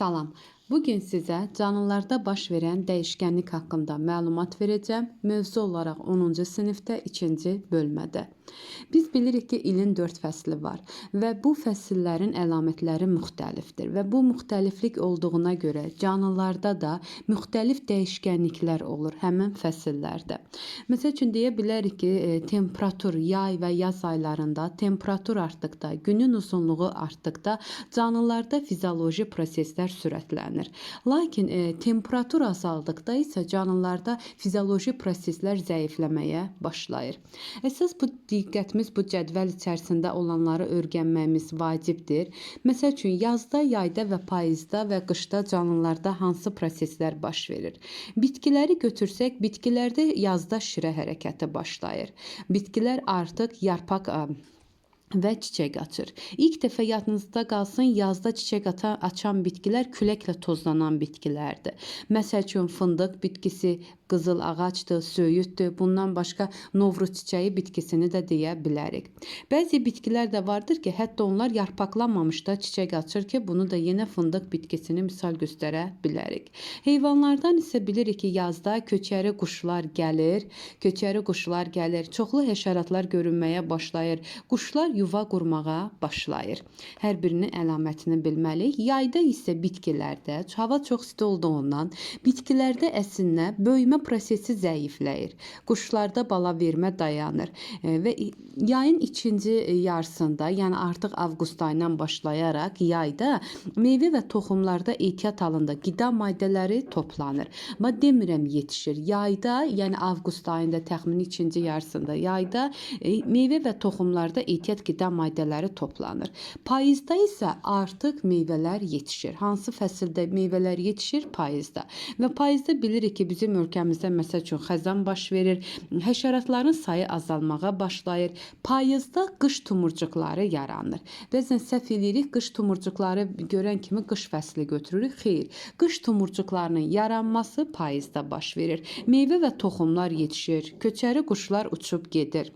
Salam. Bu gün sizə canlılarda baş verən dəyişkənlik haqqında məlumat verəcəm. Mövzu olaraq 10-cu sinifdə 2-ci bölmədə. Biz bilirik ki, ilin 4 fəsli var və bu fəsillərin əlamətləri müxtəlifdir və bu müxtəliflik olduğuna görə canlılarda da müxtəlif dəyişkənliklər olur həmin fəsillərdə. Məsəl üçün deyə bilərik ki, temperatur yay və yaz aylarında temperatur artdıqda, günün uzunluğu artdıqda canlılarda fizioloji proseslər sürətlənir. Lakin temperatur azaldıqda isə canlılarda fizioloji proseslər zəifləməyə başlayır. Əsas bu diqqətimiz bu cədvəl içərisində olanları öyrənməyimiz vacibdir. Məsəl üçün yazda, yayda və payızda və qışda canlılarda hansı proseslər baş verir? Bitkiləri götürsək, bitkilərdə yazda şirə hərəkəti başlayır. Bitkilər artıq yarpaq və çiçək açır. İlk dəfə yadınızda qalsın, yazda çiçək açan bitkilər küləklə tozlanan bitkilərdir. Məsəl üçün fındıq bitkisi, qızıl ağacdır, söyüddür. Bundan başqa Novruz çiçəyi bitkisini də deyə bilərik. Bəzi bitkilər də vardır ki, hətta onlar yarpaqlanmamış da çiçək açır ki, bunu da yenə fındıq bitkisini misal göstərə bilərik. Heyvanlardan isə bilirik ki, yazda köçəri quşlar gəlir, köçəri quşlar gəlir, çoxlu həşəratlar görünməyə başlayır. Quşlar yuva qurmağa başlayır. Hər birinin əlamətini bilməliyik. Yayda isə bitkilərdə hava çox isti olduğundan bitkilərdə əslində böyümə prosesi zəifləyir. Quşlarda bala vermə dayanır və yayın ikinci yarısında, yəni artıq avqust ayından başlayaraq yayda meyvə və toxumlarda ehtiyat halında qida maddələri toplanır. Amma demirəm yetişir. Yayda, yəni avqust ayında təxmini ikinci yarısında yayda meyvə və toxumlarda ehtiyat qida maddələri toplanır. Payızda isə artıq meyvələr yetişir. Hansı fəsildə meyvələr yetişir? Payızda. Və payızda bilirik ki, bizim ölkəmizdə məsəl üçün xəzan baş verir, həşəratların sayı azalmağa başlayır. Payızda qış tumurcuqları yaranır. Bəzən səhv eləyirik, qış tumurcuqları görən kimi qış fəsli götürürük. Xeyr, qış tumurcuqlarının yaranması payızda baş verir. Meyvə və toxumlar yetişir, köçəri quşlar uçub gedir.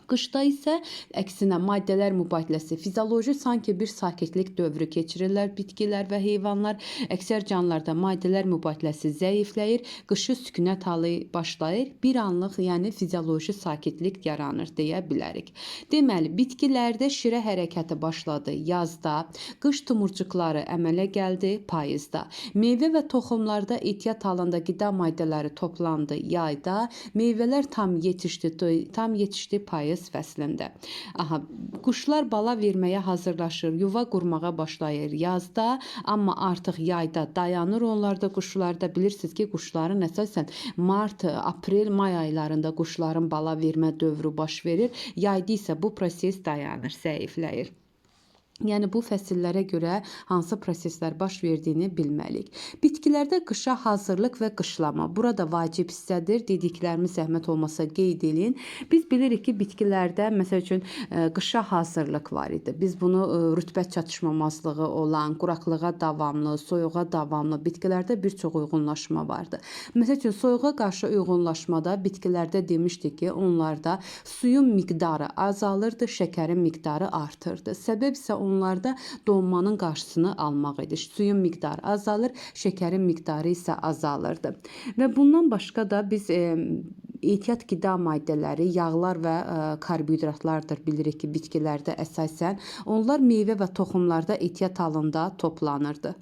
Qışda isə əksinə maddələr mübadiləsi, fizioloji sanki bir sakitlik dövrü keçirirlər bitkilər və heyvanlar. Əksər canlılarda maddələr mübadiləsi zəifləyir, qışı sükunət halı başlayır. Bir anlıq, yəni fizioloji sakitlik yaranır deyə bilərik. Deməli, bitkilərdə şirə hərəkəti başladı yazda, qış tumurcuqları əmələ gəldi payızda. Meyvə və toxumlarda ehtiyat halında qida maddələri toplandı yayda, meyvələr tam yetişdi payız fəslində. Aha, quşlar bala verməyə hazırlaşır, yuva qurmağa başlayır yazda, amma artıq yayda dayanır onlar da quşlarda. Bilirsiniz ki, quşların əsasən mart, aprel, may aylarında quşların bala vermə dövrü baş verir. Yayda isə bu proses dayanır, zəifləyir. Yəni bu fəsillərə görə hansı proseslər baş verdiyini bilməliyik. Bitkilərdə qışa hazırlıq və qışlama. Burada vacib hissədir. Dediklərimi zəhmət olmasa qeyd eləyin. Biz bilirik ki, bitkilərdə məsəl üçün qışa hazırlıq var idi. Biz bunu rütubət çatışmamazlığı olan, quraqlığa davamlı, soyuğa davamlı bitkilərdə bir çox uyğunlaşma vardı. Məsəl üçün soyuğa qarşı uyğunlaşmada bitkilərdə demişdik ki, onlarda suyun miqdarı azalırdı, şəkərin miqdarı artırdı. Səbəb isə onlarda donmanın qarşısını almaq idi. Suyun miqdarı azalır, şəkərin miqdarı isə azalırdı. Və bundan başqa da biz ehtiyat qida maddələri, yağlar və karbohidratlardır. Bilirik ki, bitkilərdə əsasən onlar meyvə və toxumlarda ehtiyat halında toplanırdı.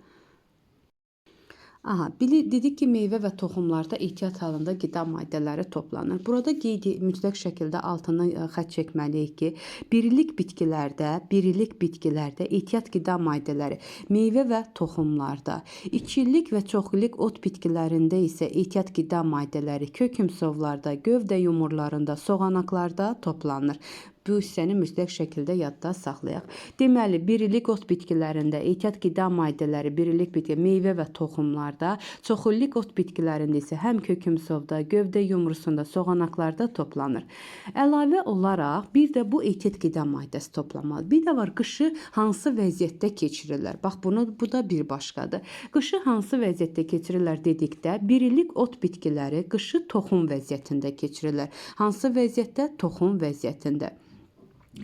Aha, dedik ki, meyvə və toxumlarda ehtiyat halında qida maddələri toplanır. Burada qeyd mütləq şəkildə altına xətt çəkməliyik ki, birillik bitkilərdə ehtiyat qida maddələri meyvə və toxumlarda, ikillik və çoxillik ot bitkilərində isə ehtiyat qida maddələri kökümsovlarda, gövdə yumurlarında, soğanaqlarda toplanır. Bu hissəni mütləq şəkildə yadda saxlayaq. Deməli, birillik ot bitkilərində ehtiyat qida maddələri birillik bitki, meyvə və toxumlarda, çoxillik ot bitkilərində isə həm kökümsovda, gövdə yumrusunda, soğanaqlarda toplanır. Əlavə olaraq bir də bu ehtiyat qida maddəsi toplamalı. Bir də var qışı hansı vəziyyətdə keçirirlər. Bax bu da bir başqadır. Qışı hansı vəziyyətdə keçirirlər dedikdə, birillik ot bitkiləri qışı toxum vəziyyətində keçirirlər. Hansı vəziyyətdə? Toxum vəziyyətində.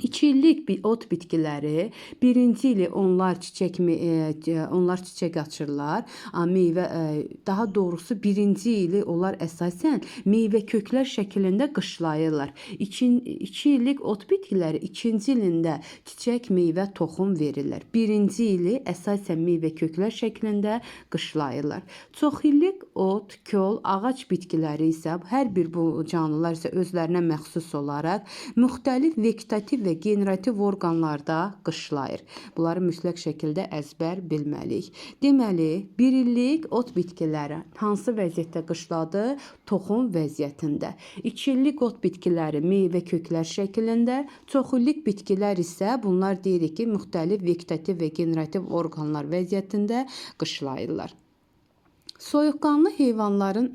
2 illik bir ot bitkiləri birinci ili onlar çiçək açırlar. Meyvə, daha doğrusu birinci ili onlar əsasən meyvə köklər şəklində qışlayırlar. 2 illik ot bitkiləri ikinci ilində çiçək, meyvə, toxum verirlər. Birinci ili əsasən meyvə köklər şəklində qışlayırlar. Çox illik ot, kol, ağac bitkiləri isə hər bir bu canlılar isə özlərinə məxsus olaraq müxtəlif vegetativ və generativ orqanlarda qışlayır. Bunları mütləq şəkildə əzbər bilməliyik. Deməli, bir illik ot bitkiləri hansı vəziyyətdə qışladı? Toxum vəziyyətində. 2 illik ot bitkiləri meyvə köklər şəklində, çox illik bitkilər isə bunlar deyirik ki, müxtəlif vegetativ və generativ orqanlar vəziyyətində qışlayırlar. Soyuqqanlı heyvanların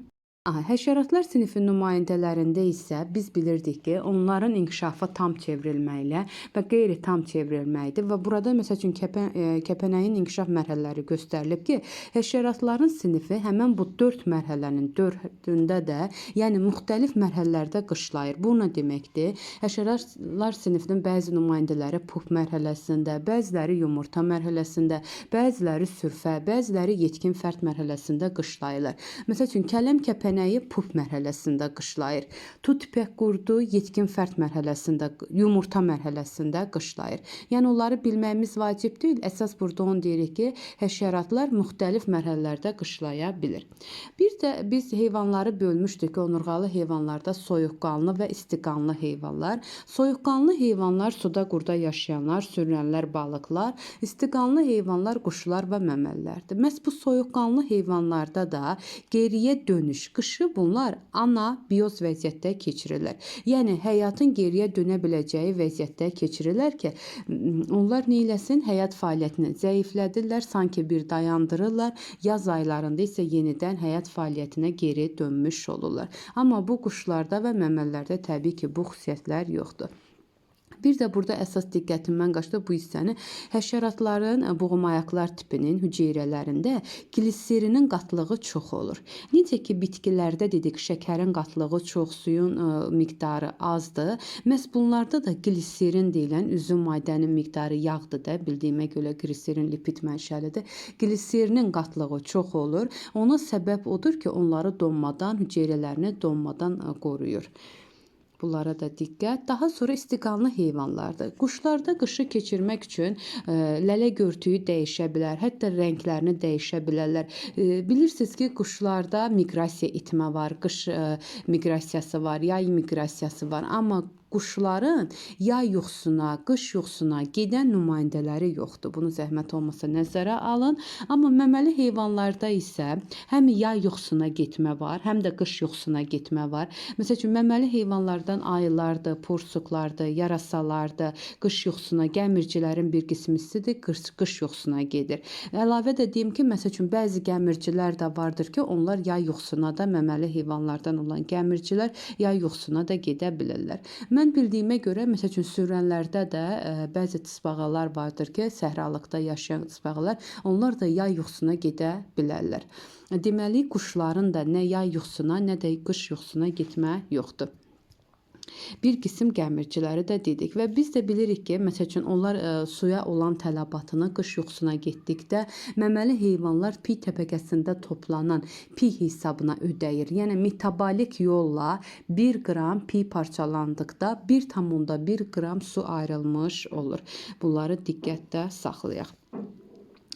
həşəratlar sinifi nümayəndələrində isə biz bilirdik ki, onların inkişafı tam çevrilməklə və qeyri-tam çevrilməkdir və burada məsəl üçün kəpənəyin inkişaf mərhələləri göstərilib ki, həşəratların sinifi həmən bu 4 mərhələnin dördündə də, yəni müxtəlif mərhələlərdə qışlayır. Bu nə deməkdir? Həşəratlar sinifinin bəzi nümayəndələri puf mərhələsində, bəziləri yumurta mərhələsində, bəziləri sürfə, bəziləri yetkin fərd mərhələsində qışlayırlar. Məsəl üçün kələm kəpənəyi puf mərhələsində qışlayır. Tut ipək qurdu yetkin fərd mərhələsində, yumurta mərhələsində qışlayır. Yəni onları bilməyimiz vacib deyil. Əsas burada onu deyirik ki, həşəratlar müxtəlif mərhələlərdə qışlaya bilir. Bir də biz heyvanları bölmüşdük ki, onurğalı heyvanlarda soyuqqanlı və istiqanlı heyvanlar. Soyuqqanlı heyvanlar suda qurda yaşayanlar, sürünənlər, balıqlar, istiqanlı heyvanlar quşlar və məməlilərdir. Məhz bu soyuqqanlı heyvanlarda da geriyə dönüş, qışı bunlar anabioz vəziyyətdə keçirirlər. Yəni həyatın geriyə dönə biləcəyi vəziyyətdə keçirirlər ki, onlar nə eləsin? Həyat fəaliyyətini zəiflədirlər, sanki bir dayandırırlar. Yaz aylarında isə yenidən həyat fəaliyyətinə geri dönmüş olurlar. Amma bu quşlarda və məməlilərdə təbii ki, bu xüsusiyyətlər yoxdur. Bir də burada əsas diqqətimdən qaçdı bu hissəni. Həşəratların buğumayaqlar tipinin hüceyrələrində gliserinin qatlığı çox olur. Necə ki bitkilərdə dedik şəkərin qatlığı çox, suyun miqdarı azdır. Məhz bunlarda da gliserin deyilən üzüm maddənin miqdarı yağdır da, bildiyimə görə gliserin lipid mənşəlidir. Gliserinin qatlığı çox olur. Ona səbəb odur ki, onları donmadan, hüceyrələrini donmadan qoruyur. Bunlara da diqqət. Daha sonra istiqanlı heyvanlardır. Quşlarda qışı keçirmək üçün lələ görtüyü dəyişə bilər, hətta rənglərini dəyişə bilərlər. Bilirsiniz ki, quşlarda miqrasiya itmə var, qış miqrasiyası var, yay miqrasiyası var. Amma quşların yay yuxusuna, qış yuxusuna gedən nümayəndələri yoxdur. Bunu zəhmət olmasa nəzərə alın. Amma məməli heyvanlarda isə həm yay yuxusuna getmə var, həm də qış yuxusuna getmə var. Məsəl üçün, məməli heyvanlardan ayılardır, porsuqlardır, yarasalardır, qış yuxusuna, gəmircilərin bir qismisidir, qış yuxusuna gedir. Əlavə də deyim ki, məsəl üçün, bəzi gəmircilər də vardır ki, onlar yay yuxusuna da, məməli heyvanlardan olan gəmircilər yay yuxusuna da gedə bilirlər. Mən bildiyimə görə, məsəl üçün, sürənlərdə də bəzi tısbağalar vardır ki, səhralıqda yaşayan tısbağalar, onlar da yay yuxusuna gedə bilərlər. Deməli, quşların da nə yay yuxusuna, nə də qış yuxusuna getmə yoxdur. Bir qism gəmirciləri də dedik və biz də bilirik ki, məsəl üçün, onlar suya olan tələbatını qış yuxusuna getdikdə məməli heyvanlar piy təbəqəsində toplanan piy hesabına ödəyir. Yəni metabolik yolla 1 qram piy parçalandıqda 1,1 qram su ayrılmış olur. Bunları diqqətdə saxlayaq.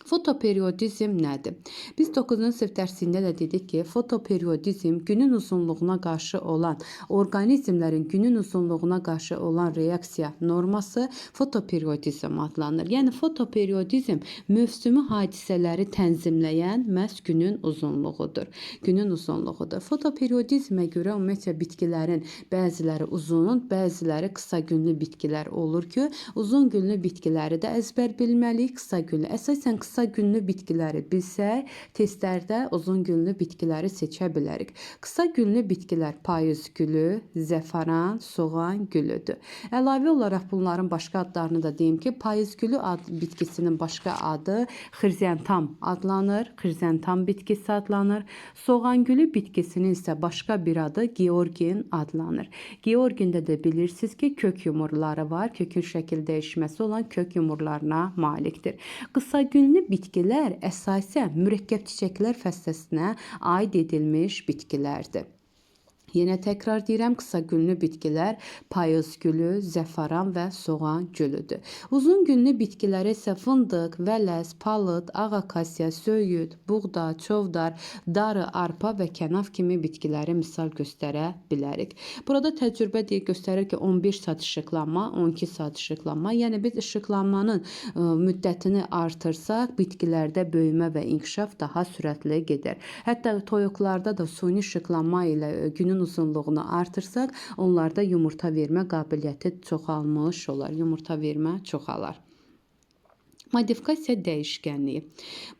Fotoperiodizm nədir? Biz 9-cu sinif dərsində də dedik ki, fotoperiodizm günün uzunluğuna qarşı olan, orqanizmlərin günün uzunluğuna qarşı olan reaksiya norması fotoperiodizm adlanır. Yəni fotoperiodizm mövsümi hadisələri tənzimləyən məhz günün uzunluğudur. Günün uzunluğudur. Fotoperiodizmə görə ümumiyyətcə bitkilərin bəziləri uzun, bəziləri qısa günlü bitkilər olur ki, uzun günlü bitkiləri də əzbər bilməliyik, qısa günlü. Əsasən qısa Qısa günlü bitkiləri bilsək, testlərdə uzun günlü bitkiləri seçə bilərik. Qısa günlü bitkilər payız gülü, zəfaran, soğan gülüdür. Əlavə olaraq bunların başqa adlarını da deyim ki, payız gülü bitkisinin başqa adı xrizantam adlanır. Xrizantam bitkisi adlanır. Soğan gülü bitkisinin isə başqa bir adı Georgin adlanır. Georgində də bilirsiniz ki, kök yumurları var. Kökün şəkil dəyişməsi olan kök yumurlarına malikdir. Qısa günlü bitkilər əsasən mürəkkəb çiçəklər fəsləsinə aid edilmiş bitkilərdir. Yenə təkrar deyirəm, qısa günlü bitkilər payız gülü, zəfaran və soğan gülüdür. Uzun günlü bitkilərə isə fındıq, vələs, palıd, ağ akasiya, söyüd, buğda, çovdar, darı, arpa və kənaf kimi bitkiləri misal göstərə bilərik. Burada təcrübə deyə göstərir ki, 11 saat işıqlanma, 12 saat işıqlanma. Yəni biz işıqlanmanın müddətini artırsaq, bitkilərdə böyümə və inkişaf daha sürətli gedər. Hətta toyuqlarda da suni işıqlanma ilə günün uzunluğunu artırsaq, onlarda yumurta vermə qabiliyyəti çoxalmış olar. Yumurta vermə çoxalar. Modifikasiya dəyişkənliyi.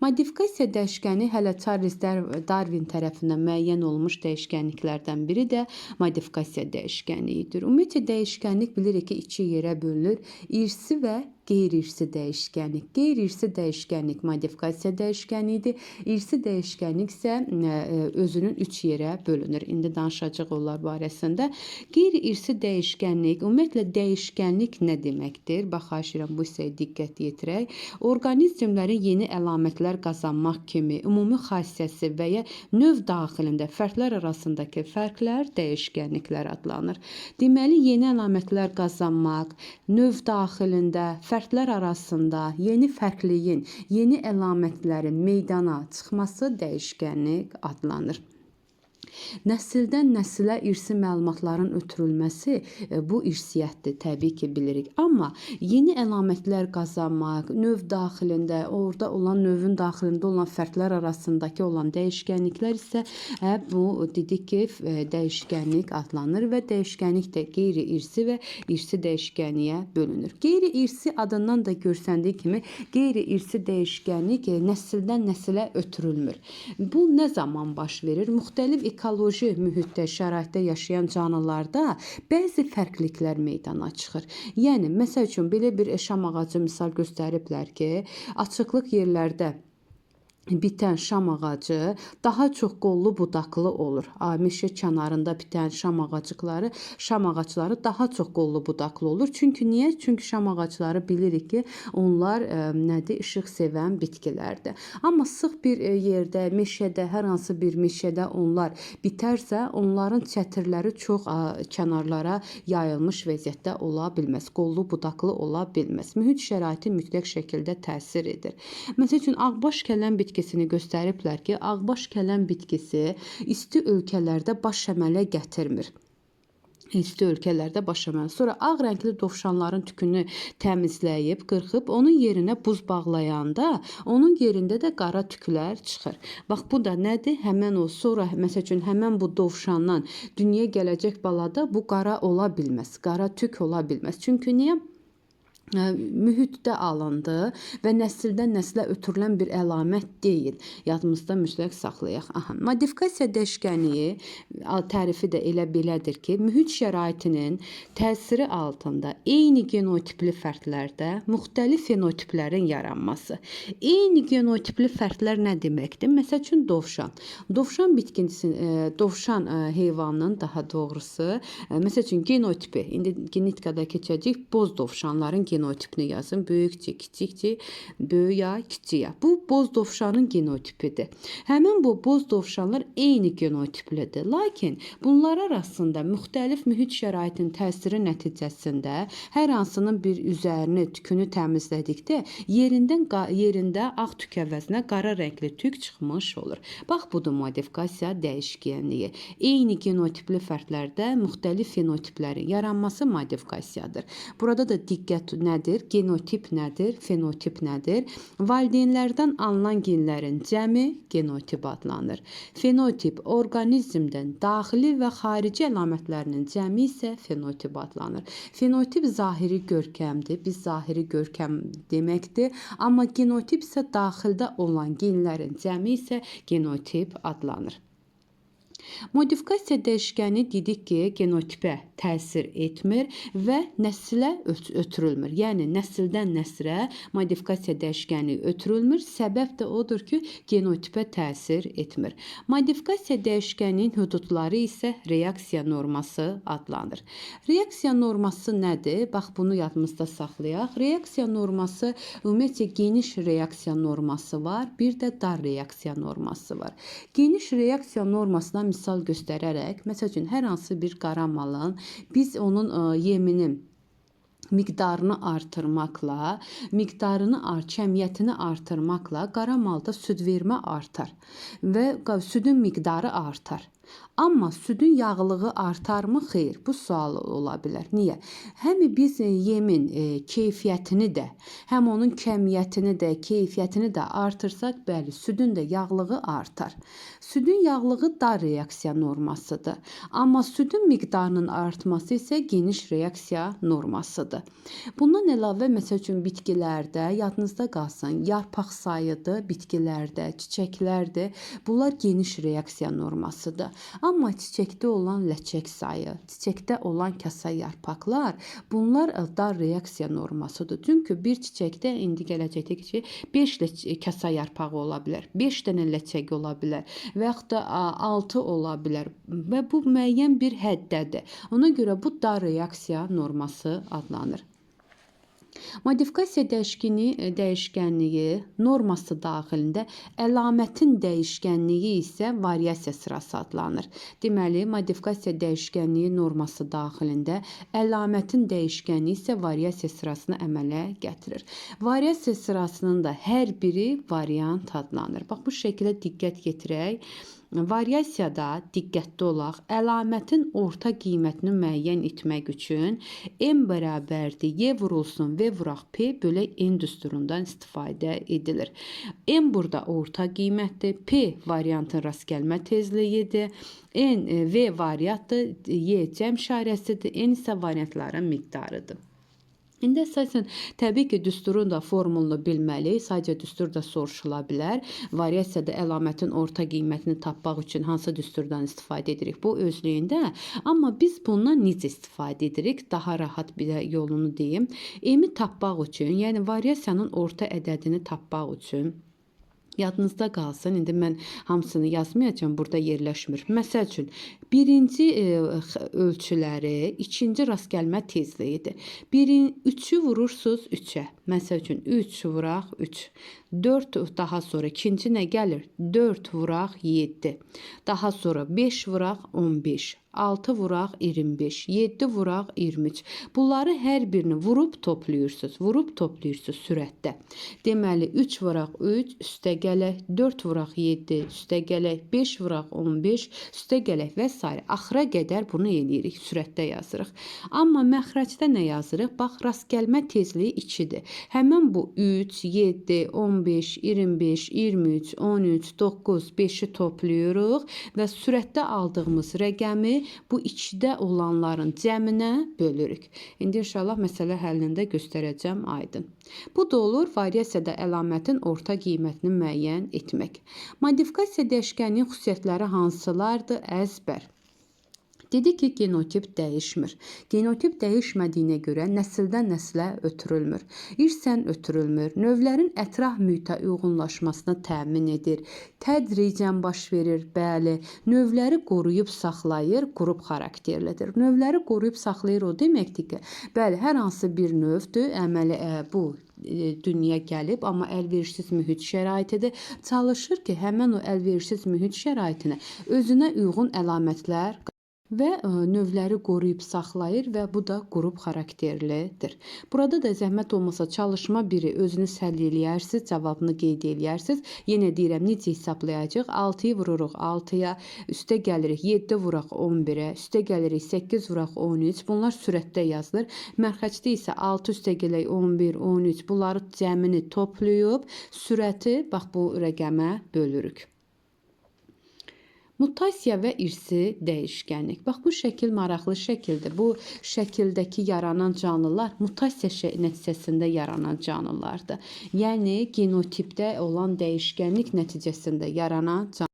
Modifikasiya dəyişkəni hələ Charles Darwin tərəfindən müəyyən olunmuş dəyişkənliklərdən biri də modifikasiya dəyişkənliyidir. Ümumiyyətcə dəyişkənlik bilirik ki, iki yerə bölünür. İrsi və qeyri-irsi dəyişkənlik. Qeyri-irsi dəyişkənlik modifikasiya dəyişkənliyidir. İrsi dəyişkənlik isə özünün üç yerə bölünür. İndi danışacağıq onlar barəsində. Qeyri-irsi dəyişkənlik, ümumiyyətlə dəyişkənlik nə deməkdir? Bax, xahiş edirəm bu hissəyə diqqət yetirək. Orqanizmlərin yeni əlamətlər qazanmaq kimi ümumi xassəsi və ya növ daxilində fərqlər arasındakı fərqlər dəyişkənliklər adlanır. Deməli, yeni əlamətlər qazanmaq, növ daxilində fərqlər arasında yeni fərqliyin, yeni əlamətlərin meydana çıxması dəyişkənlik adlanır. Nəsildən nəsilə irsi məlumatların ötürülməsi bu irsiyyətdir, təbii ki, bilirik. Amma yeni əlamətlər qazanmaq, növ daxilində, orada olan növün daxilində olan fərqlər arasındakı olan dəyişkənliklər isə bu dedik ki, dəyişkənlik adlanır və dəyişkənlik də qeyri-irsi və irsi dəyişkənliyə bölünür. Qeyri-irsi adından da görsəndiyi kimi qeyri-irsi dəyişkənlik nəsildən nəsilə ötürülmür. Bu nə zaman baş verir? Müxtəlif ekoloji mühitdə, şəraitdə yaşayan canlılarda bəzi fərqliliklər meydana çıxır. Yəni, məsəl üçün, belə bir şam ağacı misal göstəriblər ki, açıqlıq yerlərdə bitən şam ağacı daha çox qollu budaqlı olur. Meşə kənarında bitən şam ağacları daha çox qollu budaqlı olur. Çünki niyə? Çünki şam ağacları bilirik ki, onlar nədir? İşıq sevən bitkilərdir. Amma sıx bir yerdə, meşədə, hər hansı bir meşədə onlar bitərsə, onların çətirləri çox kənarlara yayılmış vəziyyətdə ola bilməz. Qollu budaqlı ola bilməz. Mühit şəraiti mütləq şəkildə təsir edir. Məsəl üçün, ağbaş kələm bitkisini göstəriblər ki, ağbaş kələm bitkisi isti ölkələrdə baş əmələ gətirmir. İsti ölkələrdə baş əmələ. Sonra ağ rəngli dovşanların tükünü təmizləyib, qırxıb, onun yerinə buz bağlayanda, onun yerində də qara tüklər çıxır. Bax, bu da nədir? Həmən o, sonra, məsəl üçün, həmən bu dovşandan dünyaya gələcək balada bu qara ola bilməz, qara tük ola bilməz. Çünki niyə? Mühitdə alındı və nəsildən nəsilə ötürülən bir əlamət deyil. Yadımızda mütləq saxlayaq. Aha. Modifikasiya dəyişkənliyi tərifi də elə belədir ki, mühit şəraitinin təsiri altında eyni genotipli fərdlərdə müxtəlif fenotiplərin yaranması. Eyni genotipli fərdlər nə deməkdir? Məsəl üçün, dovşan. Dovşan bitkisi, dovşan heyvanının daha doğrusu, məsəl üçün, genotipi, indi genetikada keçəcəyik, boz dovşanların genotipini yazın. Böyükcə, kiçikcə, böyük A, kiçik A. Bu boz dovşanın genotipidir. Həmin bu boz dovşanlar eyni genotiplidir. Lakin bunlar arasında müxtəlif mühit şəraitinin təsiri nəticəsində hər hansının bir üzərini, tükünü təmizlədikdə yerində ağ tük əvəzinə qara rəngli tük çıxmış olur. Bax, budur modifikasiya dəyişkənliyi. Eyni genotipli fərdlərdə müxtəlif fenotiplərin yaranması modifikasiyadır. Burada da diqqət nədir, genotip nədir, fenotip nədir? Valideynlərdən alınan genlərin cəmi genotip adlanır. Fenotip orqanizmdən daxili və xarici əlamətlərinin cəmi isə fenotip adlanır. Fenotip zahiri görkəmdir. Biz zahiri görkəm deməkdir. Amma genotip isə daxildə olan genlərin cəmi isə genotip adlanır. Modifikasiya dəyişkəni dedik ki, genotipə təsir etmir və nəsilə ötürülmür. Yəni nəsildən nəslə modifikasiya dəyişkəni ötürülmür. Səbəb də odur ki, genotipə təsir etmir. Modifikasiya dəyişkəninin hüdudları isə reaksiya norması adlanır. Reaksiya norması nədir? Bax bunu yadımızda saxlayaq. Reaksiya norması ümumiyyətcə geniş reaksiya norması var, bir də dar reaksiya norması var. Geniş reaksiya normasına misal göstərərək, məsəl üçün hər hansı bir qara malın biz onun yeminin miqdarını artırmaqla, kəmiyyətini artırmaqla qara malda süd vermə artar və südün miqdarı artar. Amma südün yağlığı artarmı? Xeyr, bu sual ola bilər. Niyə? Həm biz yemin keyfiyyətini də, həm onun kəmiyyətini də, keyfiyyətini də artırsaq, bəli, südün də yağlığı artar. Südün yağlığı dar reaksiya normasıdır. Amma südün miqdarının artması isə geniş reaksiya normasıdır. Bundan əlavə, məsəl üçün bitkilərdə, yadınızda qalsın, yarpaq sayıdır, bitkilərdə, çiçəklərdir. Bunlar geniş reaksiya normasıdır. Amma çiçəkdə olan ləçək sayı, çiçəkdə olan kasa yarpaqlar, bunlar dar reaksiya normasıdır. Çünki bir çiçəkdə indi gələcəkdə ki, 5 kasa yarpağı ola bilər, 5 dənə ləçək ola bilər və yaxud da 6 ola bilər və bu müəyyən bir həddədir. Ona görə bu dar reaksiya norması adlanır. Modifikasiya dəyişkənliyi norması daxilində əlamətin dəyişkənliyi isə variasiya sırası adlanır. Deməli, modifikasiya dəyişkənliyi norması daxilində əlamətin dəyişkənliyi isə variasiya sırasını əmələ gətirir. Variasiya sırasının da hər biri variant adlanır. Bax, bu şəkildə diqqət yetirək. Variasiyada diqqətli olaq, əlamətin orta qiymətini müəyyən etmək üçün M bərabərdir Y vurulsun V vuraq P bölək N düsturundan istifadə edilir. M burada orta qiymətdir, P variantın rastgəlmə tezliyidir, N, V variantdır, Y cəm işarəsidir, N isə variantların miqdarıdır. İndi əsasən təbii ki, düsturun da formulunu bilməliyik. Sadəcə düstur da soruşula bilər. Variasiyada əlamətin orta qiymətini tapmaq üçün hansı düsturdan istifadə edirik? Bu özlüyündə. Amma biz bundan necə istifadə edirik? Daha rahat bir yolunu deyim. M-i tapmaq üçün, yəni variasiyanın orta ədədini tapmaq üçün yadınızda qalsın. İndi mən hamısını yazmayacağam, burada yerləşmir. Məsəl üçün, birinci ölçüləri, ikinci rastgəlmə tezliyidir. 3-ü vurursunuz 3-ə. Məsəl üçün, 3 vuraq 3. 4 daha sonra ikinci nə gəlir? 4 vuraq 7. Daha sonra 5 vuraq 15. 6 vuraq 25, 7 vuraq 23. Bunları hər birini vurub toplayırsınız. Vurub toplayırsınız sürətdə. Deməli, 3 vuraq 3 üstə gələk, 4 vuraq 7 üstə gələk, 5 vuraq 15 üstə gələk və s. Axıra qədər bunu eləyirik, sürətdə yazırıq. Amma məxrəcdə nə yazırıq? Bax, rastgəlmə tezliyi 2-dir. Həmən bu 3, 7, 15, 25, 23, 13, 9, 5-i toplayırıq və sürətdə aldığımız rəqəmi bu 2-də olanların cəminə bölürük. İndi inşallah məsələ həllində göstərəcəm aydın. Bu da olur variasiyada əlamətin orta qiymətini müəyyən etmək. Modifikasiya dəyişkəninin xüsusiyyətləri hansılardır? Əzbər. Dedik ki, genotip dəyişmir. Genotip dəyişmədiyinə görə nəsildən nəslə ötürülmür. İrsən ötürülmür. Növlərin ətraf mühitə uyğunlaşmasını təmin edir. Tədricən baş verir, bəli. Növləri qoruyub saxlayır, qrup xarakterlidir. Növləri qoruyub saxlayır o deməkdir ki, bəli, hər hansı bir növdür, əməli bu dünya gəlib, amma əlverişsiz mühit şəraitidir. Çalışır ki, həmən o əlverişsiz mühit şəraitinə özünə uyğun əlamətlər. Və növləri qoruyub saxlayır və bu da qrup xarakterlidir. Burada da zəhmət olmasa çalışma biri özünüz həll eləyərsiniz, cavabını qeyd eləyərsiniz. Yenə deyirəm, necə hesablayacağıq? 6-yı vururuq 6-ya, üstə gəlirik 7 vuraq 11-ə, üstə gəlirik 8 vuraq 13. Bunlar sürətdə yazılır. Mərxəcdə isə 6 üstə gələk 11, 13. Bunları cəmini toplayıb sürəti bax bu rəqəmə bölürük. Mutasiya və irsi dəyişkənlik. Bax bu şəkil maraqlı şəkildir. Bu şəkildəki yaranan canlılar mutasiya nəticəsində yaranan canlılardır. Yəni genotipdə olan dəyişkənlik nəticəsində yaranan canlılar.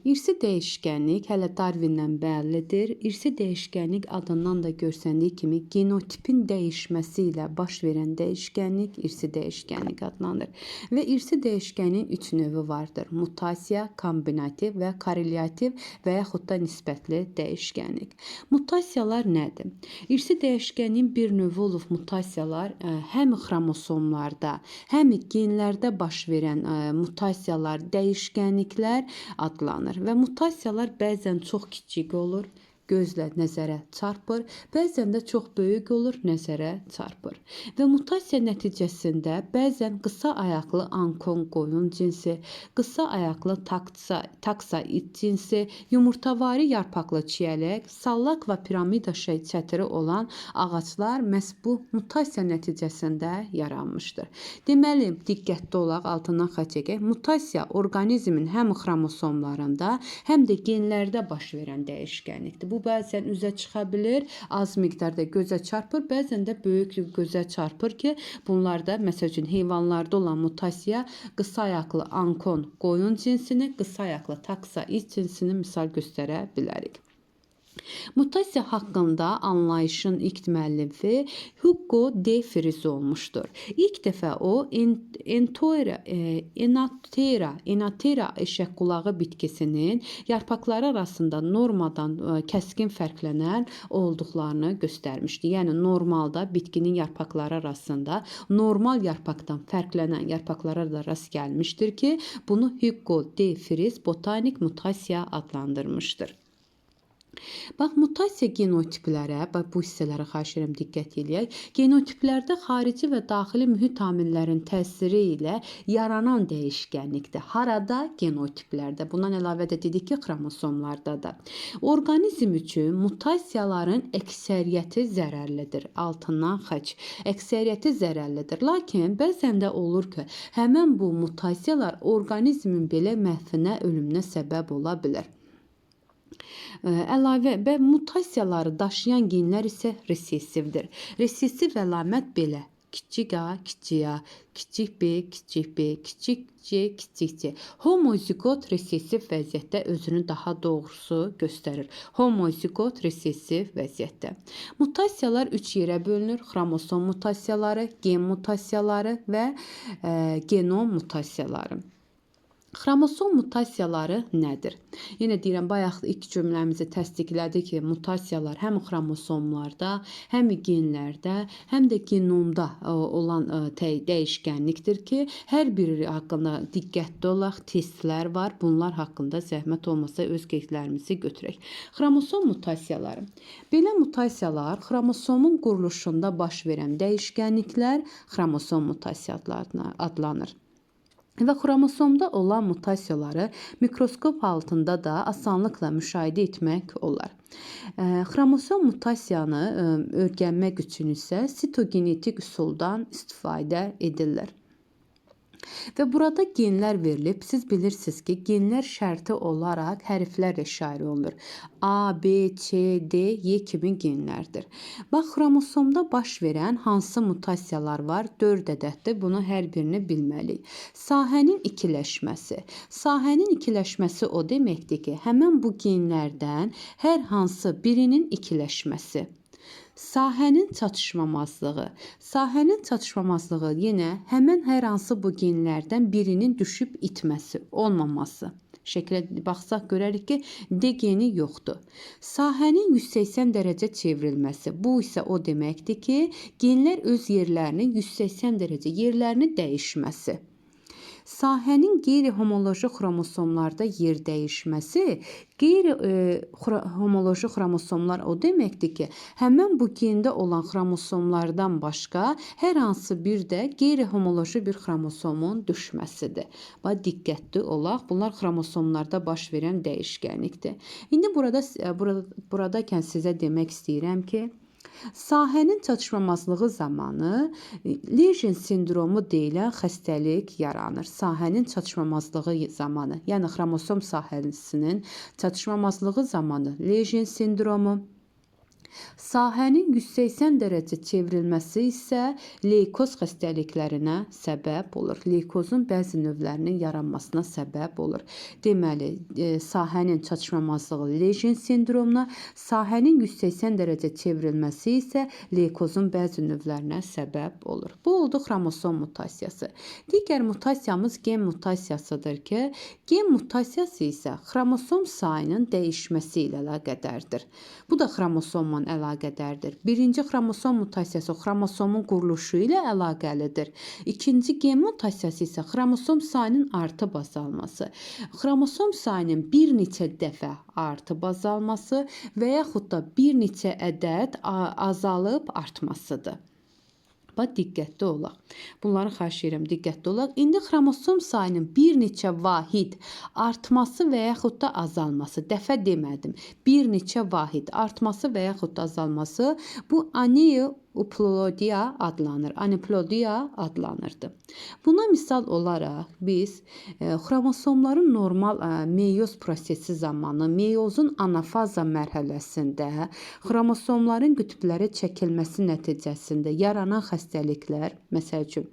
İrsi dəyişkənlik hələ Darvindən bəllidir. İrsi dəyişkənlik adından da görsəndiyi kimi genotipin dəyişməsi ilə baş verən dəyişkənlik irsi dəyişkənlik adlanır. Və irsi dəyişkənliyin 3 növü vardır. Mutasiya, kombinativ və korrelyativ və yaxud da nisbətli dəyişkənlik. Mutasiyalar nədir? İrsi dəyişkənliyin bir növü olub mutasiyalar həm xromosomlarda, həm genlərdə baş verən mutasiyalar, dəyişkənliklər adlanır. Və mutasiyalar bəzən çox kiçik olur, gözlə nəzərə çarpır, bəzən də çox böyük olur, nəzərə çarpır. Və mutasiya nəticəsində bəzən qısa ayaqlı ankon qoyun cinsi, qısa ayaqlı taksa it cinsi, yumurtavari yarpaqlı çiyələk, sallaq və piramida çətiri olan ağaclar məhz bu mutasiya nəticəsində yaranmışdır. Deməli, diqqətli olaq, altından xətt çəkək. Mutasiya orqanizmin həm xromosomlarında, həm də genlərdə baş verən dəyişkənlikdir. Bu bəzən üzə çıxa bilir, az miqdarda gözə çarpır, bəzən də böyük gözə çarpır ki, bunlarda məsəl üçün heyvanlarda olan mutasiya qısa ayaqlı ankon qoyun cinsini, qısa ayaqlı taksa it cinsini misal göstərə bilərik. Mutasiya haqqında anlayışın ilk müəllifi Hugo de Vries olmuşdur. İlk dəfə o Enanthera eşək qulağı bitkisinin yarpaqları arasında normadan kəskin fərqlənən olduqlarını göstərmişdi. Yəni normalda bitkinin yarpaqları arasında normal yarpaqdan fərqlənən yarpaqlara da rast gəlmişdir ki, bunu Hugo de Vries botanik mutasiya adlandırmışdır. Bax, mutasiya genotiplərə, bax bu hissələrə xahiş edirəm diqqət eləyək. Genotiplərdə xarici və daxili mühit amillərinin təsiri ilə yaranan dəyişkənlikdir. Harada? Genotiplərdə. Bundan əlavə də dedik ki, xromosomlarda da. Orqanizm üçün mutasiyaların əksəriyyəti zərərlidir. Altından xəç. Əksəriyyəti zərərlidir. Lakin bəzən də olur ki, həmən bu mutasiyalar orqanizmin belə məhvinə, ölümünə səbəb ola bilər. Əlavə və mutasiyaları daşıyan genlər isə resessivdir. Resessiv əlamət belə: kiçik A, kiçik A, kiçik B, kiçik B, kiçik C, kiçik C. Homozigot resessiv vəziyyətdə özünü daha doğrusu göstərir. Homozigot resessiv vəziyyətdə. Mutasiyalar 3 yerə bölünür. Xromosom mutasiyaları, gen mutasiyaları və genom mutasiyaları. Xromosom mutasiyaları nədir? Yenə deyirəm, bayaq ilk cümləmizi təsdiqlədi ki, mutasiyalar həm xromosomlarda, həm genlərdə, həm də genomda olan dəyişkənlikdir ki, hər biri haqqında diqqətli olaq, testlər var. Bunlar haqqında zəhmət olmasa öz qeydlərimizi götürək. Xromosom mutasiyaları. Belə mutasiyalar xromosomun quruluşunda baş verən dəyişkənliklər xromosom mutasiyalarına adlanır. Və xromosomda olan mutasiyaları mikroskop altında da asanlıqla müşahidə etmək olar. Xromosom mutasiyanı öyrənmək üçün isə sitogenetik üsuldan istifadə edirlər. Və burada genlər verilib. Siz bilirsiniz ki, genlər şərti olaraq hərflərlə işarə olunur. A, B, C, D, Y kimi genlərdir. Bax, xromosomda baş verən hansı mutasiyalar var? 4 ədəddir. Bunu hər birini bilməliyik. Sahənin ikiləşməsi. Sahənin ikiləşməsi o deməkdir ki, həmən bu genlərdən hər hansı birinin ikiləşməsi. Sahənin çatışmamazlığı. Sahənin çatışmamazlığı yenə həmən hər hansı bu genlərdən birinin düşüb itməsi, olmaması. Şəklə baxsaq görərik ki, D geni yoxdur. Sahənin 180 dərəcə çevrilməsi. Bu isə o deməkdir ki, genlər öz yerlərini 180 dərəcə yerlərini dəyişməsi. Sahənin qeyri-homoloji xromosomlarda yer dəyişməsi, qeyri-homoloji xromosomlar o deməkdir ki, həmin bu gendə olan xromosomlardan başqa hər hansı bir də qeyri-homoloji bir xromosomun düşməsidir. Bax, diqqətli olaq. Bunlar xromosomlarda baş verən dəyişkənlikdir. İndi buradakən sizə demək istəyirəm ki, sahənin çatışmamazlığı zamanı Lejen sindromu deyilən xəstəlik yaranır. Sahənin çatışmamazlığı zamanı, yəni xromosom sahəsinin çatışmamazlığı zamanı Lejen sindromu, sahənin 180 dərəcə çevrilməsi isə leykoz xəstəliklərinə səbəb olur. Leykozun bəzi növlərinin yaranmasına səbəb olur. Deməli, sahənin çatışmamazlığı Lejen sindromuna, sahənin 180 dərəcə çevrilməsi isə leykozun bəzi növlərinə səbəb olur. Bu oldu xromosom mutasiyası. Digər mutasiyamız gen mutasiyasıdır ki, gen mutasiyası isə xromosom sayının dəyişməsi ilə əlaqədardır. Bu da xromosomla əlaqədardır. Birinci xromosom mutasiyası xromosomun quruluşu ilə əlaqəlidir. İkinci gen mutasiyası isə xromosom sayının artıb azalması. Xromosom sayının bir neçə dəfə artıb azalması və yaxud da bir neçə ədəd azalıb artmasıdır. Bax, diqqətli olaq. Bunları xahiş edirəm, diqqətli olaq. İndi xromosom sayının bir neçə vahid artması və yaxud da azalması, dəfə demədim, bir neçə vahid artması və yaxud da azalması bu aneuploidiya adlanır. Aneuploidiya adlanırdı. Buna misal olaraq biz xromosomların normal meyoz prosesi zamanı meyozun anafaza mərhələsində xromosomların qütblərə çəkilməsi nəticəsində yaranan xəstəliklər, məsəl üçün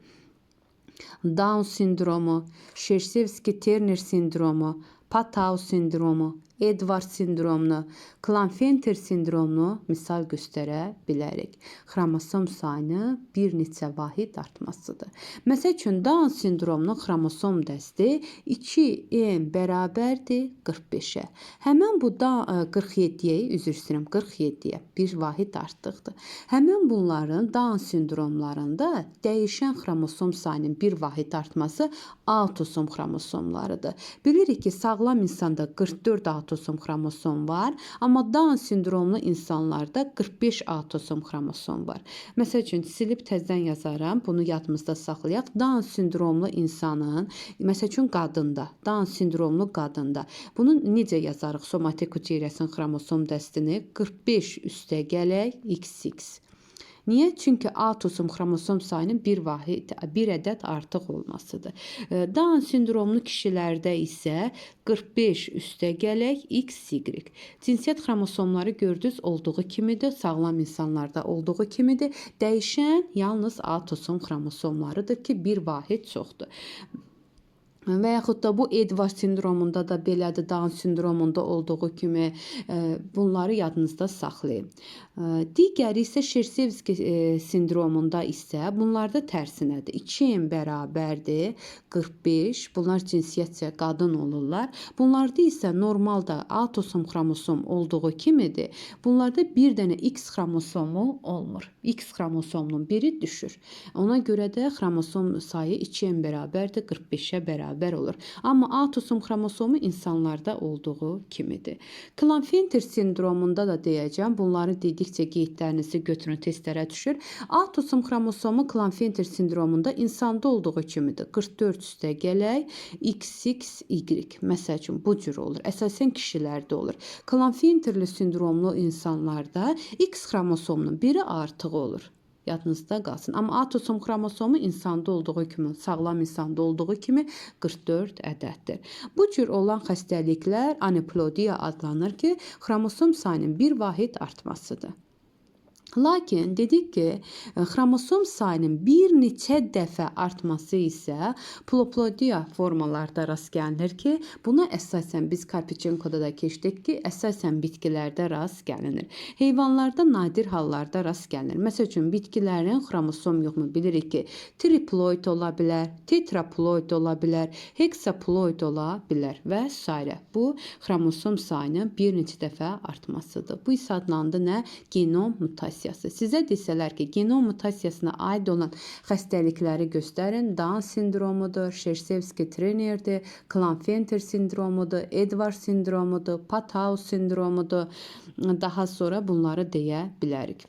Down sindromu, Şersevski-Terner sindromu, Patau sindromu, Edwards sindromunu, Klinefelter sindromunu misal göstərə bilərik. Xromosom sayını bir neçə vahid artmasıdır. Məsəl üçün, Down sindromunun xromosom dəsti 2M bərabərdir 45-ə. Həmin bu da 47-yə, üzr istəyirəm, 47-yə bir vahid artdıqdır. Həmin bunların Down sindromlarında dəyişən xromosom sayının bir vahid artması autosom xromosomlarıdır. Bilirik ki, sağlam insanda 44 autosom xromosom var, amma Down sindromlu insanlarda 45 autosom xromosom var. Məsəl üçün, silib təzədən yazaram, bunu yadımızda saxlayaq. Down sindromlu insanın, məsəl üçün qadında, Down sindromlu qadında, bunu necə yazarıq somatik hüceyrəsinin xromosom dəstini? 45 üstə gələk XX. Niyə? Çünki autosom xromosom sayının bir vahid, bir ədəd artıq olmasıdır. Down sindromlu kişilərdə isə 45 üstə gələk XY. Cinsiyyət xromosomları gördünüz olduğu kimidir, sağlam insanlarda olduğu kimidir. Dəyişən yalnız autosom xromosomlarıdır ki, bir vahid çoxdur. Və yaxud da bu Edwards sindromunda da belədir, Down sindromunda olduğu kimi bunları yadınızda saxlayın. Digəri isə Şersevski sindromunda isə bunlarda tərsinədir. 2M bərabərdir 45. Bunlar cinsiyyətcə qadın olurlar. Bunlarda isə normalda autosom xromosom olduğu kimidir. Bunlarda bir dənə X xromosomu olmur. X xromosomunun biri düşür. Ona görə də xromosom sayı 2M bərabərdir 45-ə bərabər olur. Amma autosom xromosomu insanlarda olduğu kimidir. Klinefelter sindromunda da deyəcəm. Bunları dedikcə qeydlərinizi götürün, testlərə düşür. Autosom xromosomu Klinefelter sindromunda insanda olduğu kimidir. 44 üstə gələk XXY. Məsəl üçün, bu cür olur. Əsasən kişilərdə olur. Klinefelterli sindromlu insanlarda X xromosomunun biri artıq olur. Yadınızda qalsın. Amma autosom xromosomu insanda olduğu kimi, sağlam insanda olduğu kimi 44 ədəddir. Bu cür olan xəstəliklər aneuploidiya adlanır ki, xromosom sayının bir vahid artmasıdır. Lakin dedik ki, xromosom sayının bir neçə dəfə artması isə poliploidiya formalarda rast gəlinir ki, buna əsasən biz Karpichenkoda da keçdik ki, əsasən bitkilərdə rast gəlinir. Heyvanlarda nadir hallarda rast gəlinir. Məsəl üçün, bitkilərin xromosom yoxmu bilirik ki, triploid ola bilər, tetraploid ola bilər, heksaploid ola bilər və s. Bu, xromosom sayının bir neçə dəfə artmasıdır. Bu isə adlandı nə? Genom mutasiyası. mutasiyası. Sizə desələr ki, genom mutasiyasına aid olan xəstəlikləri göstərin, Down sindromudur, Şersevski-Trenerdir, Klinefelter sindromudur, Edwards sindromudur, Patau sindromudur. Daha sonra bunları deyə bilərik.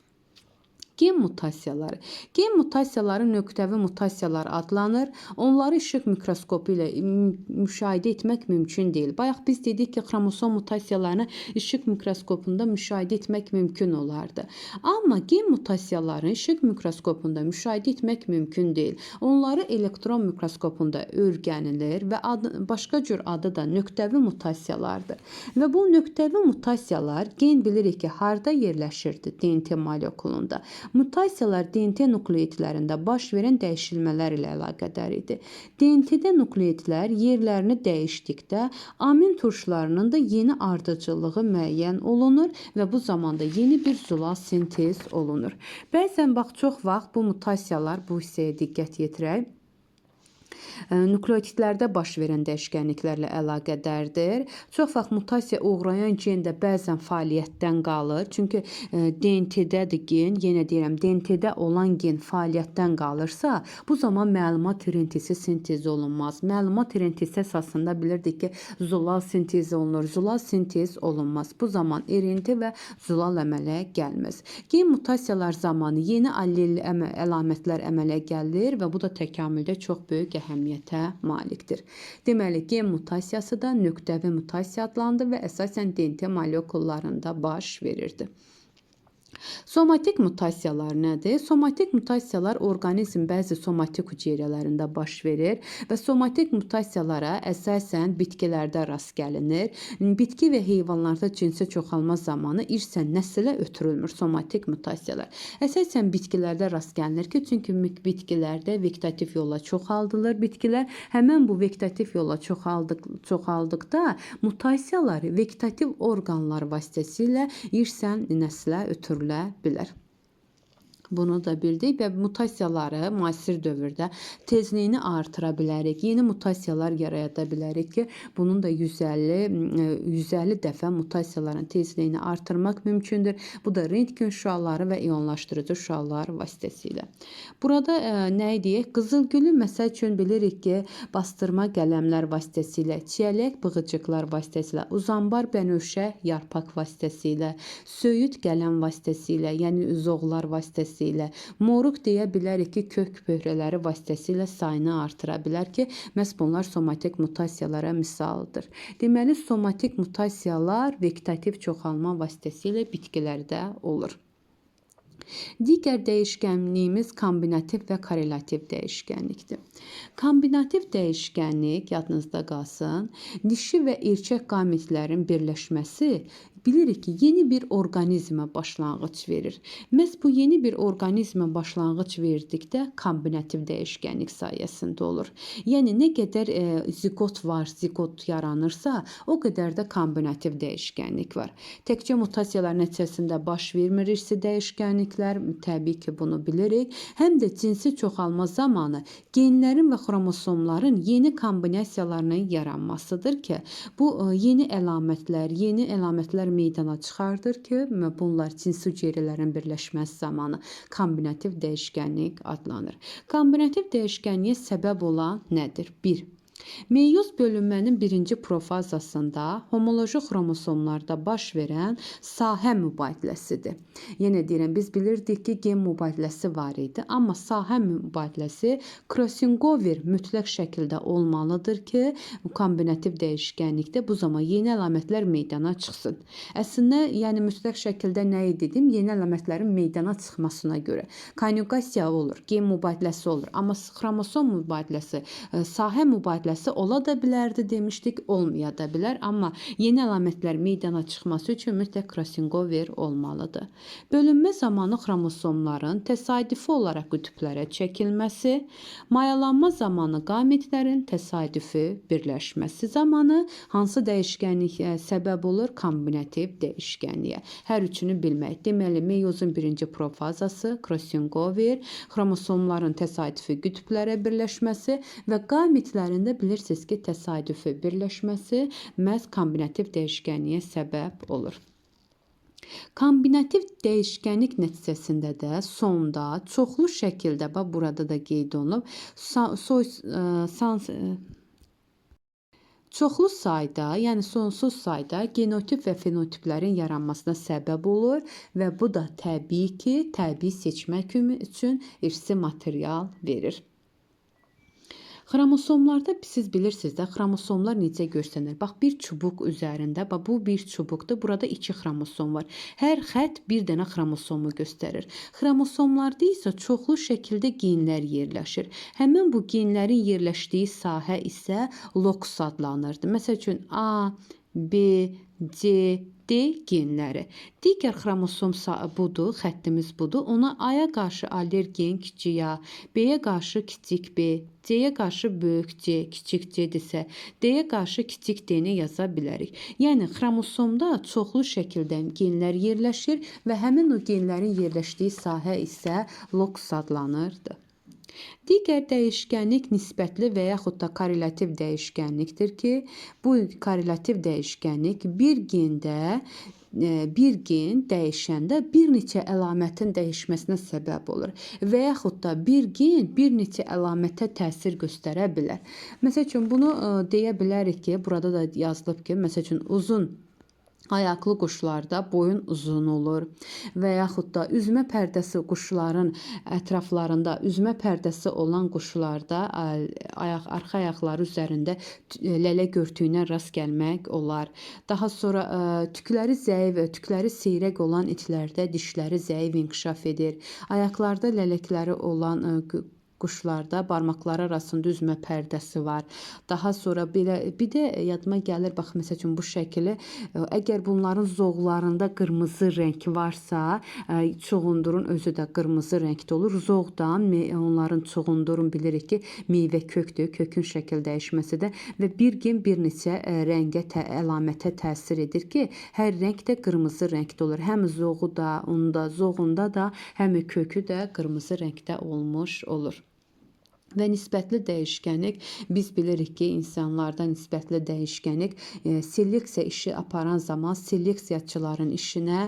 Gen mutasiyaları. Gen mutasiyaları nöqtəvi mutasiyalar adlanır. Onları işıq mikroskopu ilə müşahidə etmək mümkün deyil. Bayaq biz dedik ki, xromosom mutasiyalarını işıq mikroskopunda müşahidə etmək mümkün olardı. Amma gen mutasiyalarını işıq mikroskopunda müşahidə etmək mümkün deyil. Onları elektron mikroskopunda öyrənilir və başqa cür adı da nöqtəvi mutasiyalardır. Və bu nöqtəvi mutasiyalar gen bilirik ki, harda yerləşirdi? DNT molekulunda. Mutasiyalar DNT nukleitlərində baş verən dəyişilmələr ilə əlaqədar idi. DNT-də nukleitlər yerlərini dəyişdikdə amin turşlarının da yeni ardıcıllığı müəyyən olunur və bu zamanda yeni bir zülal sintez olunur. Bəzən bax çox vaxt bu mutasiyalar, bu hissəyə diqqət yetirək, nukleotidlərdə baş verən dəyişkənliklərlə əlaqədardır. Çox vaxt mutasiya uğrayan gen də bəzən fəaliyyətdən qalır. Çünki DNT-dədir gen, yenə deyirəm, DNT-də olan gen fəaliyyətdən qalırsa, bu zaman məlumat RNT-si sintez olunmaz. Məlumat RNT-si əsasında bilirdik ki, zülal sintez olunur. Zülal sintez olunmaz. Bu zaman RNT və zülal əmələ gəlməz. Gen mutasiyalar zamanı yeni allel əlamətlər əmələ gəlir və bu da təkamüldə çox böyük əhəmiyyətə malikdir. Deməli, gen mutasiyası da nöqtəvi mutasiya adlandı və əsasən DNT molekullarında baş verirdi. Somatik mutasiyalar nədir? Somatik mutasiyalar orqanizm bəzi somatik hüceyrələrində baş verir və somatik mutasiyalara əsasən bitkilərdə rast gəlinir. Bitki və heyvanlarda cinsi çoxalma zamanı irsən nəsilə ötürülmür somatik mutasiyalar. Əsasən bitkilərdə rast gəlinir ki, çünki bitkilərdə vegetativ yolla çoxaldılır bitkilər. Həmən bu vegetativ yolla çoxaldıqda mutasiyalar vegetativ orqanlar vasitəsilə irsən nəsilə ötürülə bilər. Bunu da bildik və mutasiyaları müasir dövrdə tezliyini artıra bilərik. Yeni mutasiyalar yarada bilərik ki, bunun da 150 dəfə mutasiyaların tezliyini artırmaq mümkündür. Bu da rentgen şüaları və ionlaşdırıcı şüalar vasitəsilə. Burada nə deyək? Qızılgülü məsəl üçün bilirik ki, bastırma qələmlər vasitəsilə, çiyələk bığıcıqlar vasitəsilə, uzanbar bənövşə yarpaq vasitəsilə, söyüd qələm vasitəsilə, yəni zoğlar vasitəsilə, moruq deyə bilərik ki, kök pöhrələri vasitəsilə sayını artıra bilər ki, məhz bunlar somatik mutasiyalara misaldır. Deməli, somatik mutasiyalar vegetativ çoxalma vasitəsilə bitkilərdə olur. Digər dəyişkənliyimiz kombinativ və korrelativ dəyişkənlikdir. Kombinativ dəyişkənlik, yadınızda qalsın, dişi və erkək qametlərin birləşməsi bilirik ki, yeni bir orqanizmə başlanğıc verir. Məhz bu yeni bir orqanizmə başlanğıc verdikdə kombinativ dəyişkənlik sayəsində olur. Yəni, nə qədər ziqot var, ziqot yaranırsa, o qədər də kombinativ dəyişkənlik var. Təkcə mutasiyalar nəticəsində baş vermir irsi dəyişkənliklər, təbii ki, bunu bilirik. Həm də cinsi çoxalma zamanı genlərin və xromosomların yeni kombinasiyalarının yaranmasıdır ki, bu yeni əlamətlər meydana çıxardır ki, bunlar cinsi hüceyrələrin birləşməsi zamanı kombinativ dəyişkənlik adlanır. Kombinativ dəyişkənliyə səbəb olan nədir? 1. Meyoz bölünmənin birinci profazasında homoloji xromosomlarda baş verən sahə mübadiləsidir. Yenə deyirəm, biz bilirdik ki, gen mübadiləsi var idi, amma sahə mübadiləsi crossingover mütləq şəkildə olmalıdır ki, kombinativ dəyişkənlikdə bu zaman yeni əlamətlər meydana çıxsın. Əslində, yəni mütləq şəkildə nəyi dedim? Yeni əlamətlərin meydana çıxmasına görə. Konjugasiya olur, gen mübadiləsi olur, amma xromosom mübadiləsi, sahə mübadiləsi ola da bilərdi demişdik, olmaya da bilər, amma yeni əlamətlər meydana çıxması üçün mütləq crossingover olmalıdır. Bölünmə zamanı xromosomların təsadüfi olaraq qütblərə çəkilməsi, mayalanma zamanı qametlərin təsadüfi birləşməsi zamanı hansı dəyişkənlik səbəb olur? Kombinativ dəyişkənliyə. Hər üçünü bilmək. Deməli, meyozun birinci profazası, crossingover, xromosomların təsadüfi qütblərə birləşməsi və qametlərin də bilirsiniz ki, təsadüfi birləşməsi məhz kombinativ dəyişkənliyə səbəb olur. Kombinativ dəyişkənlik nəticəsində də sonda çoxlu şəkildə, bax burada da qeyd olunub, çoxlu sayda, yəni sonsuz sayda genotip və fenotiplərin yaranmasına səbəb olur və bu da təbii ki, təbii seçmə üçün irsi material verir. Xromosomlarda siz bilirsiniz də, xromosomlar necə göstərilir? Bax, bir çubuq üzərində, bax, bu bir çubuqdur. Burada 2 xromosom var. Hər xətt bir dənə xromosomu göstərir. Xromosomlarda isə çoxlu şəkildə genlər yerləşir. Həmin bu genlərin yerləşdiyi sahə isə lokus adlanırdı. Məsəl üçün, A, B, C, D genləri. Digər xromosom budur, xəttimiz budur. Ona A-ya qarşı allergen kiçik A, B-yə qarşı kiçik B, C-yə qarşı böyük C, kiçik C desə, D-yə qarşı kiçik D-ni yaza bilərik. Yəni, xromosomda çoxlu şəkildə genlər yerləşir və həmin o genlərin yerləşdiyi sahə isə lokus adlanırdı. Digər dəyişkənlik nisbətli və yaxud da korrelativ dəyişkənlikdir ki, bu korrelativ dəyişkənlik bir gendə bir gen dəyişəndə bir neçə əlamətin dəyişməsinə səbəb olur və yaxud da bir gen bir neçə əlamətə təsir göstərə bilər. Məsəl üçün, bunu deyə bilərik ki, burada da yazılıb ki, məsəl üçün, uzun ayaqlı quşlarda boyun uzun olur və yaxud da üzmə pərdəsi quşların ətraflarında üzmə pərdəsi olan quşlarda arxa ayaqları üzərində lələ görtüyünə rast gəlmək olar. Daha sonra tükləri zəif, tükləri seyrək olan itlərdə dişləri zəif inkişaf edir. Ayaqlarda lələkləri olan quşlarda barmaqları arasında üzmə pərdəsi var. Daha sonra belə bir də yadıma gəlir, bax məsəl üçün bu şəkili, əgər bunların zoğlarında qırmızı rəng varsa, çuğundurun özü də qırmızı rəngdə olur. Zoğdan onların çuğundurun bilirik ki, meyvə kökdür, kökün şəkil dəyişməsi də və bir gen bir neçə rəngə əlamətə təsir edir ki, hər rəng də qırmızı rəngdə olur. Həm zoğu da, onda zoğunda da, həm kökü də qırmızı rəngdə olmuş olur. Və nisbətli dəyişkənlik, biz bilirik ki, insanlarda nisbətli dəyişkənlik seleksiya işi aparan zaman seleksiyaçıların işinə,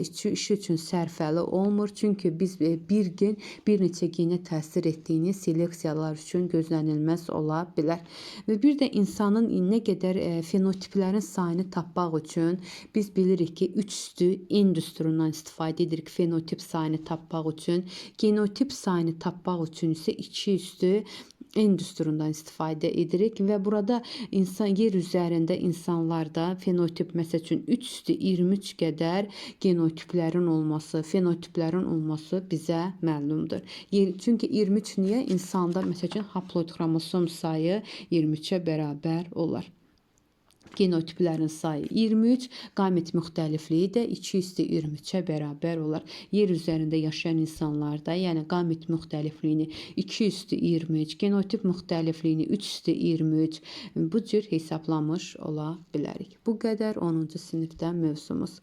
işi üçün sərfəli olmur. Çünki biz bir gen bir neçə genə təsir etdiyini seleksiyalar üçün gözlənilməz ola bilər. Və bir də insanın nə qədər fenotiplərin sayını tapmaq üçün biz bilirik ki, 3 üstü N düsturundan istifadə edirik fenotip sayını tapmaq üçün. Genotip sayını tapmaq üçün isə 2 üstü N düsturundan istifadə edirik və burada insan yer üzərində insanlarda fenotip məsəl üçün 3 üstü 23 qədər genotiplərin olması, fenotiplərin olması bizə məlumdur. Çünki 23 niyə? İnsanda məsəl üçün haploid xromosom sayı 23-ə bərabər olar. Genotiplərin sayı 23, qamet müxtəlifliyi də 2 üstü 23-ə bərabər olar. Yer üzərində yaşayan insanlarda, yəni qamet müxtəlifliyini 2 üstü 23, genotip müxtəlifliyini 3 üstü 23 bu cür hesablamış ola bilərik. Bu qədər 10-cu sinifdə mövzumuz.